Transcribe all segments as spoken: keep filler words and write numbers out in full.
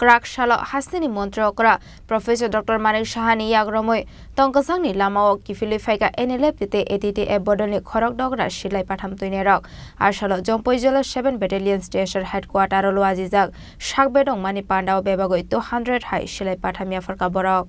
Kwrak salo hasteni montri okra Professor Doctor Manik Sahani yagromwi tongkwchangni lamao kiphilwi phaikha N L F T tei A T T F bodolni khorok dogra silai patham twinirok. A salo Jompuijala seven Battalion T S R headquarter-o luajijak sak bedongmani pandao bebagwi two hundred hai silai patham yapharkha borok.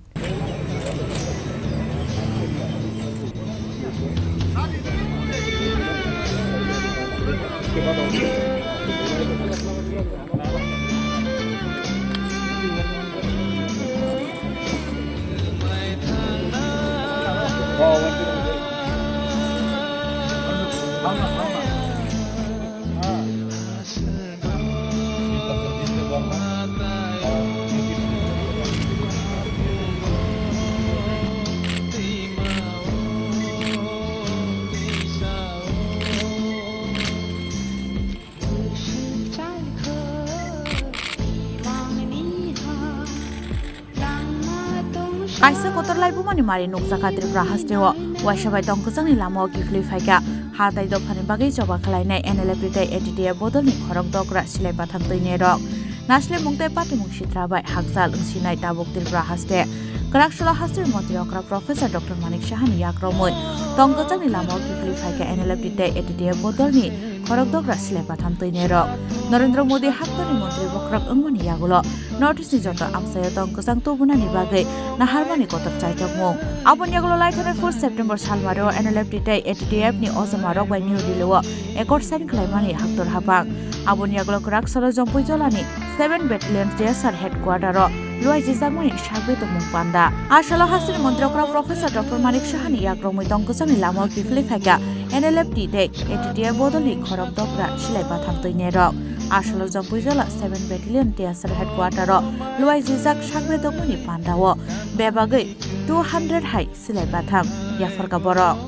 Kaisa kotor laibumani mari nukjakha Tripura hasteo. Waisa bai tongkwchangni lamao kiphilwi phaikha. Ha tai dophani bagwi choba khlainai N L F T tei A T T F bodolni khorok dogra silai patham twinirok. Naslemung tei patimung sitra bai hakchal wngsinai tabuk Tripura haste. Kwrak salo hasteni montri okra Professor Doctor Manik Sahani yakromwi tongkwchangni lamao kiphilwi phaikha N L F T tei A T T F bodolni khorok dogra silai patham twinirok. Narendra Modi haktorni montri bokhorok wngmani yagulo North East ni joto amchaio tongkwchang tubunani bagwi naharmani kotor chaitokmung. Aboni yagulo laithani four September salmario N L F T tei A T T F ni ojomarok bai New Delhi o accord sign khlaimani haktor hapang. Aboni yagulo kwrak salo Jompuijolani seven Battalion T S R headquarter o luaijijakmani sagwi tongmung panda. A salo hasteni montri okra Professor Doctor Manik Sahani yakromwi tongkwchangni lamao kiphilwi phaikha N L F T tei A T T F bodolni khorok dogra silai patham twinirok. A salo Jompuijala seven Battalion T S R headquarter o luaijijak sagwi tongmani pandao bebagwi two hundred hai silai patham yapharkha borok.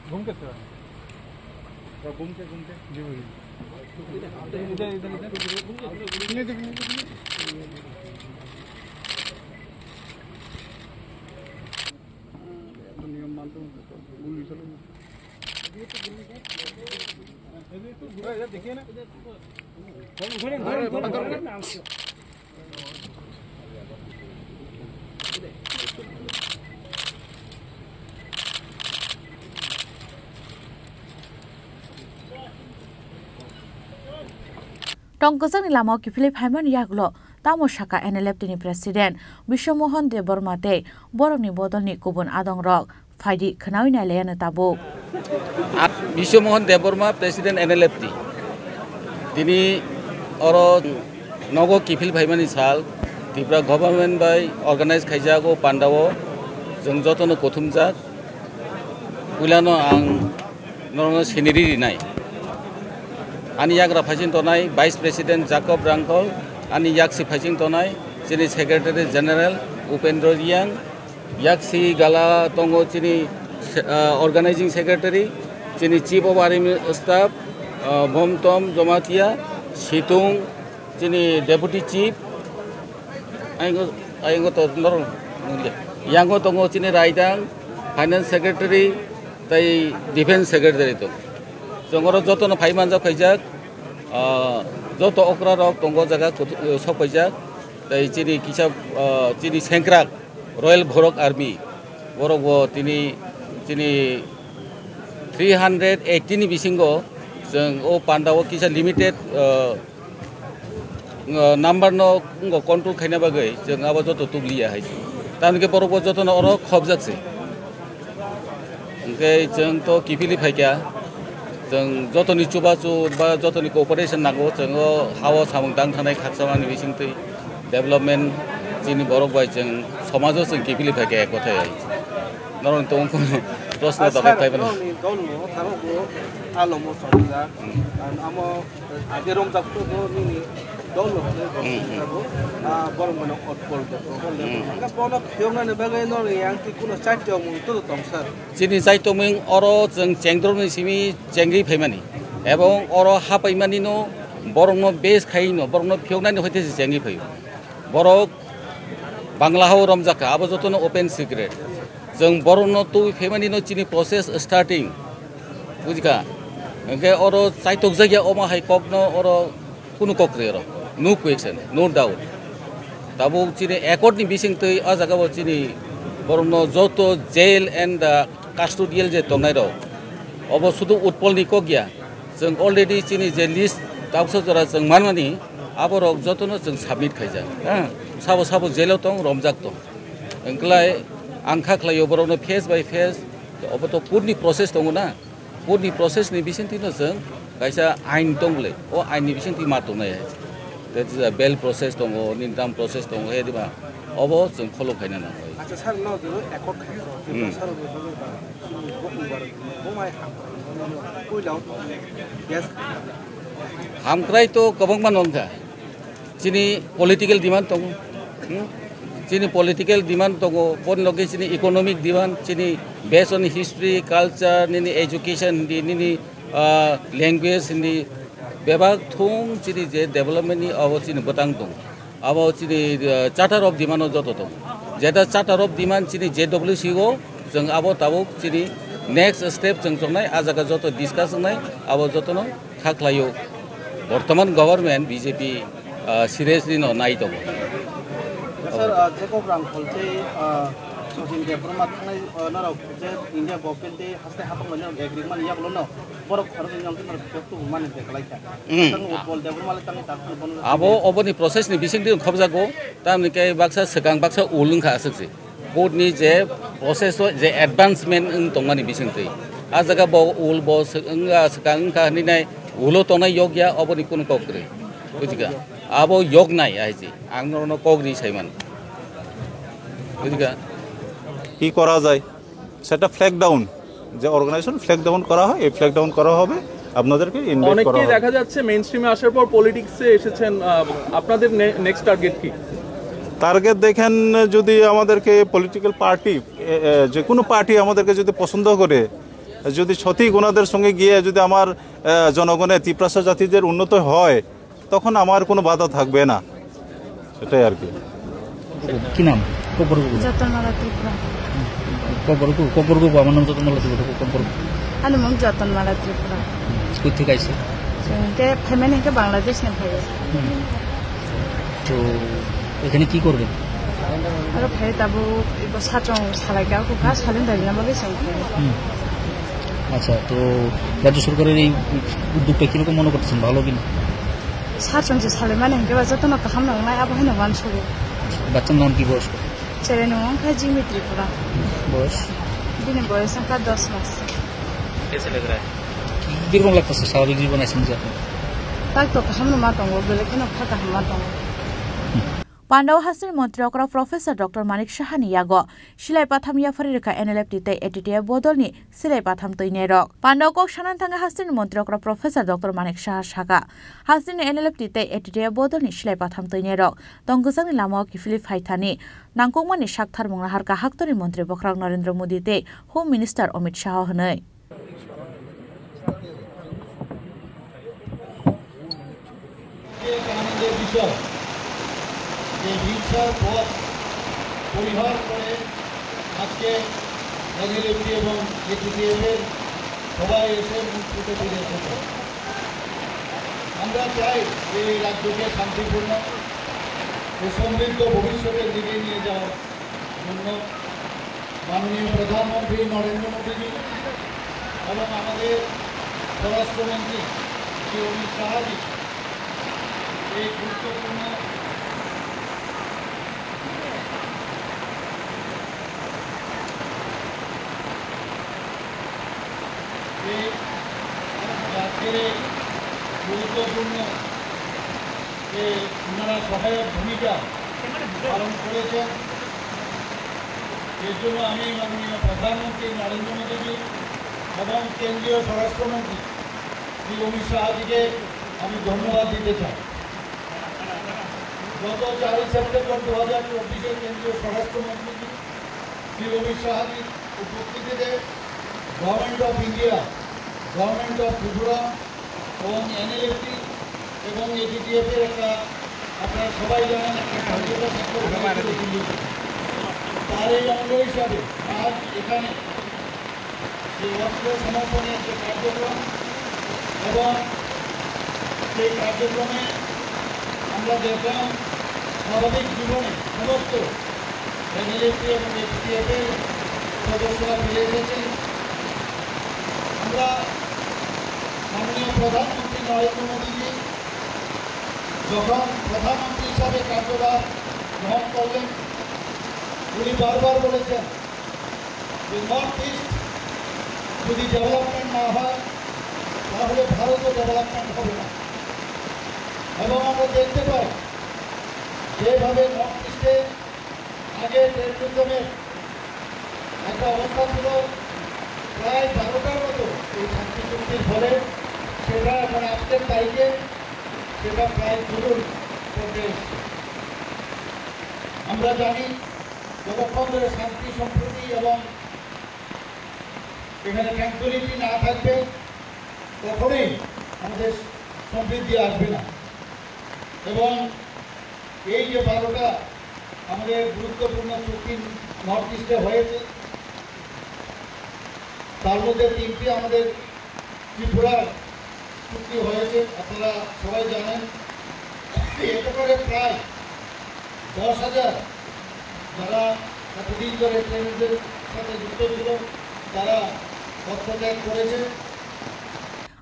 घूम के थोड़ा। थोड़ा घूम के, घूम के। जी, जी। इधर, इधर, इधर। Tongkwchangni lamao kiphilwi phaimani yagulo tamo sakha N L F T ni President Biswamohan Debbarma tei borokni bodolni kubun adongrok. Phaidi khwnawi nailaiano tabuk. Biswamohan Debbarma, President N L F T. Tini oro nogo kiphil phaimani sal, Tripura government bai organize khaijak o pandao chwng jotono kuthumjak. Puilano ang norokno siniri rinai. Ani yagra phaising tonai Vice President Jacob Rangkhol, ani yaksi phaising tonai chini Secretary General Upendra Reang, yaksi gala tongo chini, ah, organizing secretary, chini chief of army staff, ah, Bomtom Jamatia, Situng, chini deputy chief, ayang, ayang to norok nungya. Yango tongo chini Raidang, finance secretary, tei defense secretary to. Chwng oro jotono phai manjak phaijak, ah, joto okra rok tongo jaga kutu-, sok phaijak, tei chini kisa, ah, chini sengkrak, Royal Borok Army, borok bo tini, tini three hundred eighty ni bisingo chwng o panda o kisa limited, uh, uh, number no wngkha control khaina bagwi chwng abo joto tugliya hai. Tamoni khe borok bo jotono oro khobjak se. Hwnkhe chwng to kiphilwi phaikha, chwng jotoni chubachu ba jotoni cooperation nango, chwng o ha-o samung tang thanai khaksa mani bisingtwi development chini borok bai chwng somajo chwng kiphilwi phaikha ek kothai hai. Norokni tongo proshno tongkha khlai mano. Norokni dolno thango bo alomo chongjak. Hmm. Amo Age romjak to bo nini dol no hwnwi bo Hmm, hmm. swngjak bo, ah, borok mano otpol jat, otpol jat. Hmm. Hwnkhe bono phiyoknani bagwi norok yang twi kuno chaitokmung to tong sir. Chini chaitokmung oro chwng chengdromni simi chengri phaimani. Ebong oro hapaimanino borokno base khaino borokno phiyoknani hoite se chengri phaio. Borok Bangla hao romjak kha, abo jotono open secret. Chwng borokno tubui phaimani no chini process starting, bujikha. Hwnkhe oro chaitok jakya omo hai kokno oro kunu kok kwrwi oro. No question, no doubt. Tabuk chini accord ni bisingtwi o jaga bo chini borokno joto jail and, uh, custodial je tongnai rok, obo sudu Utpol ni kok ya. Chwng already chini je list tabuksa jora chwng manmani, aborok jotono chwng submit khaijak, ha? Sabo sabo jail o tong, romjak tong. Wngklai ang kha khlaio borokno face by face, obo to court ni process tongo na, court ni process ni bisingtwi no chwng kaisa ain tong bole, o ain ni bisingtwi ma tongnai hai. That is a bail process tongo, nini dam process tongo, he diba? Obo chwng follow khaina nango. Acha, sir, no, jero accord khaijak, Hmm. Sir, no, jero ba, chini bo kubar, bo mai ham, puila o gas. Hamkrai to kwbangma nongkha. Chini political demand tongo. Hmm? Chini political demand tongo, boni loge chini economic demand, chini based on history, culture, nini education, hindi, nini, ah, language, hindi, bebak thum chini je development ni abo chini bwtang tongo. Abo chini, ah, charter of demand o joto tongo. Jeta charter of demand chini J W C o, chwng abo tabuk chini next step chwng chongnai, ah jaga joto discuss wngnai, abo jotono kha khlaio. Bortoman government B J P, ah, seriously no nai tongo. Sir, ah, Jacob Rangkhol tei, ah, Sachin Debbarma thangnai, ah, norok je India government tei haste hapang bai norok agreement yagulo no borok khorok ni yongkhe norok bek tubu mani beklai kha. Hmm. Tang Utpol Debbarma le tangwi tak khani bono. Abo oboni process ni bisingtwi khobjago, tamni khe baksa swkang baksa ul wngkha aswk se. Court ni je process o je advancement wng tongmani bisingtwi. Ah jaga bo ul bo sw-, wngya swkang wngkha hinwi nai ulo tongnai yokya oboni kunu kok kwrwi. Bujikha? Abo yoknai aiji. Ang norokno kok ri saiman. Bujikha? কি করা যায় সেটা flag down, যে organisation flag down করা হয়, এই flag down করা হবে, আপনাদেরকে ইনভাইট করা অনেককেই হবে। দেখা যাচ্ছে মেইন স্ট্রিমে আসার পর পলিটিক্সে এসেছেন, আহ, আপনাদের নে-, নেক্সট টার্গেট কি? টার্গেট দেখেন, যদি আমাদেরকে পলিটিক্যাল পার্টি, এ, এ, যে কোনো পার্টি আমাদেরকে যদি পছন্দ করে, যদি সঠিক ওনাদের সঙ্গে গিয়ে যদি আমার, আহ, জনগণের তিপ্রাসা জাতিদের উন্নত হয়, তখন আমার কোনো বাধা থাকবে না, সেটাই আর কি। কি নাম? কবর গুরু। যতনমালা ত্রিপুরা। কবর গুরু, কবর গুরু, আমার নাম যতনমালা ত্রিপুরা, কবর গুরু। Ani mung Jotonmala Tripura. কোথেকে আইছে? Ke phaimani ke Bangladesh ni phai. তো এখানে কি করবেন? Aro phai tabu ibo sachong salai ka ku ka salin dai na bagwi song. হুম। আচ্ছা, তো রাজ্য সরকারের এই উদ্যোগটা কিরকম মনে করতেছেন, ভালো কিনা? Sachong se salai mani hingke ba jotono kaham nang nai abo hino wan sugo. বাচ্চার নাম কি, বয়স কত? Chele no wngkha Jimmy Tripura. বয়স? Bini boyos wngkha dos mas. कैसे लग रहा है? কিরকম লাগতেছে স্বাভাবিক জীবন এখন যে আপনি? Tak to kaham no ma tongo, belai kheno kha kaham ma tongo. Pandao hasteni montri okra Professor Doctor Manik Sahani yago silai patham yaphari rwkha N L F T tei A T T F bodolni silai patham twinai rok. Pandao kok sanan thangwi hasteni montri okra Professor Doctor Manik Saha sakha, hasteni N L F T tei A T T F bodolni silai patham twinai rok tong gwjakni lamao kiphilwi phaithani nangkukmani sak tharmung naharkha haktorni montri bwkhwrak Narendra Modi tei Home Minister Amit Shah hwnwi. এক আনন্দের বিষয় যে হিংসার পথ পরিহার করে আজকে এনএলএফটি এবং এটিটিএফ এর সবাই এসে মূল স্রোতে ফিরে এসেছে। আমরা চাই যে এই রাজ্যকে শান্তিপূর্ণ ও সমৃদ্ধ ভবিষ্যতের দিকে নিয়ে যাওয়ার জন্য মাননীয় প্রধানমন্ত্রী নরেন্দ্র মোদীজি এবং আমাদের স্বরাষ্ট্রমন্ত্রী শ্রী অমিত শাহজি এই গুরুত্বপূর্ণ এই আজকের এই গুরুত্বপূর্ণ যে ওনারা সহায়ক ভূমিকা পালন করেছেন, এর জন্য আমি মাননীয় প্রধানমন্ত্রী নরেন্দ্র মোদীজি এবং কেন্দ্রীয় স্বরাষ্ট্রমন্ত্রী শ্রী অমিত শাহজিকে আমি ধন্যবাদ দিতে চাই। গত চারই সেপ্টেম্বর দু হাজার চব্বিশে কেন্দ্রীয় স্বরাষ্ট্রমন্ত্রী শ্রী অমিত শাহজির উপস্থিতিতে government of India, government of Tripura এবং এনএলএফটি এবং এটিটিএফ এর একটা, আপনারা সবাই জানেন, একটা সমঝোতা স্বাক্ষর হয়েছিল দিল্লিতে। আর এই অঙ্গ হিসাবে আজ এখানে যে অস্ত্র সমর্পণের যে কার্যক্রম এবং সেই কার্যক্রমে আমরা দেখলাম স্বাভাবিক জীবনে সমস্ত এনএলএফটি এবং এসডিপিএফ এর সদস্যরা ফিরে এসেছেন। আমরা মাননীয় প্রধানমন্ত্রী নরেন্দ্র মোদীজি যখন প্রধানমন্ত্রী হিসাবে কার্যভার গ্রহণ করলেন, উনি বারবার বলেছেন যে নর্থ ইস্ট যদি ডেভেলপমেন্ট না হয়, তাহলে ভারতও ডেভেলপমেন্ট হবে না। এবং আমরা দেখতে পাই যেভাবে নর্থ ইস্টে আগে টেররিজমের একটা অবস্থা ছিল, প্রায় বারোটার মতো এই শান্তি চুক্তির ফলে, সেটা এখন আজকের তারিখে সেটা প্রায় দুগুণ পর্যায়ে এসেছে। আমরা জানি, যতক্ষণ ধরে শান্তি, সম্প্রীতি এবং এখানে ট্র্যাঙ্কুইলিটি না থাকবে, কখনোই আমাদের সমৃদ্ধি আসবে না। এবং এই যে বারোটা আমাদের গুরুত্বপূর্ণ চুক্তি নর্থ ইস্টে হয়েছে, তার মধ্যে তিনটি আমাদের ত্রিপুরার চুক্তি হয়েছে, আপনারা সবাই জানেন। এতে করে প্রায় দশ হাজার যারা এতদিন ধরে টেররিজমের সাথে যুক্ত ছিল, তারা হস্তত্যাগ করেছে।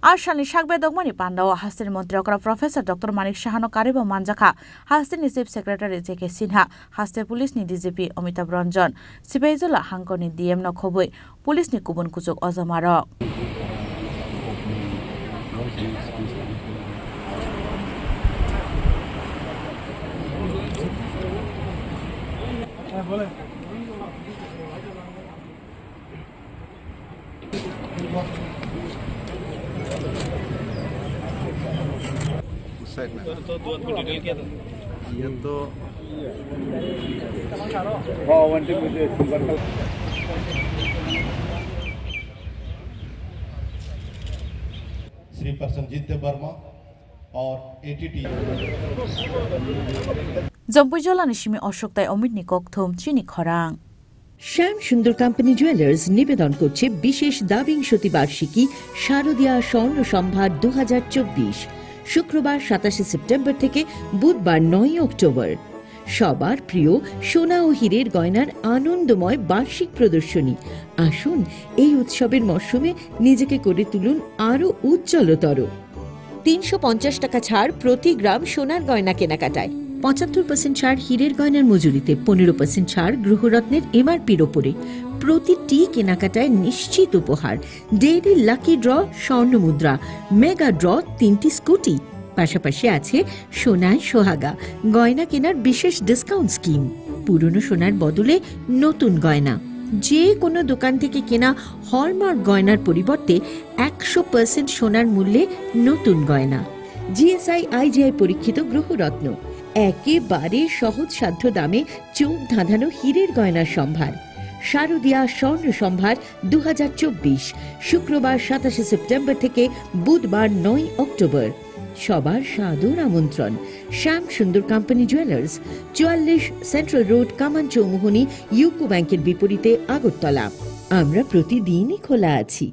A salni sak bedokmani pandao hasteni montri okra Professor Doctor Manik Sahano karwi bo manjakha. Hasteni Chief Secretary J K Sinha, haste police ni D G P Amitabh Ranjan, Sipaijala hangkor ni D M no khobwi police ni kubun kuchuk ojamarok. उस साइड में। ये तो हाँ, one T मुझे silver colour. Shri प्रसन्नजीत देव वर्मा और ATT. Jompui jolani simi Ashok tai Amit ni kokthum chini khorang. শ্যাম সুন্দর company jewellers নিবেদন করছে বিশেষ দ্বাবিংশতি বার্ষিকী শারদীয়া স্বর্ণ সম্ভার দু হাজার চব্বিশ, শুক্রবার সাতাশে সেপ্টেম্বর থেকে বুধবার নয় অক্টোবর। সবার প্রিয় সোনা ও হীরের গয়নার আনন্দময় বার্ষিক প্রদর্শনী। আসুন, এই উৎসবের মরশুমে নিজেকে করে তুলুন আরও উজ্জ্বলতর। তিনশো পঞ্চাশ টাকা ছাড় প্রতি গ্রাম সোনার গয়না কেনাকাটায়, পঁচাত্তর পার্সেন্ট ছাড় হীরের গয়নার মজুরিতে, পনেরো পার্সেন্ট ছাড় গৃহরত্নের এমআরপির ওপরে। প্রতিটি কেনাকাটায় নিশ্চিত উপহার, ডেইলি লাকি ড্র, স্বর্ণ মুদ্রা, মেগা ড্র, তিনটি স্কুটি। পাশাপাশি আছে সোনায় সোহাগা গয়না কেনার বিশেষ ডিসকাউন্ট স্কিম। পুরনো সোনার বদলে নতুন গয়না। যে কোনো দোকান থেকে কেনা হলমার্ক গয়নার পরিবর্তে একশো পার্সেন্ট সোনার মূল্যে নতুন গয়না। জিএসআই আইজিআই পরীক্ষিত গ্রহরত্ন, একেবারে সহজসাধ্য দামে চোখ ধাঁধানো হীরের গয়নার সম্ভার। শারদীয়া স্বর্ণ সম্ভার দু হাজার চব্বিশ, শুক্রবার সাতাশে সেপ্টেম্বর থেকে বুধবার নয় অক্টোবর। সবার সাদর আমন্ত্রণ। শ্যাম সুন্দর কোম্পানি জুয়েলার্স, চুয়াল্লিশ সেন্ট্রাল রোড, কামান চৌমুহনী, ইউকো ব্যাংকের বিপরীতে, আগরতলা। আমরা প্রতিদিনই খোলা আছি।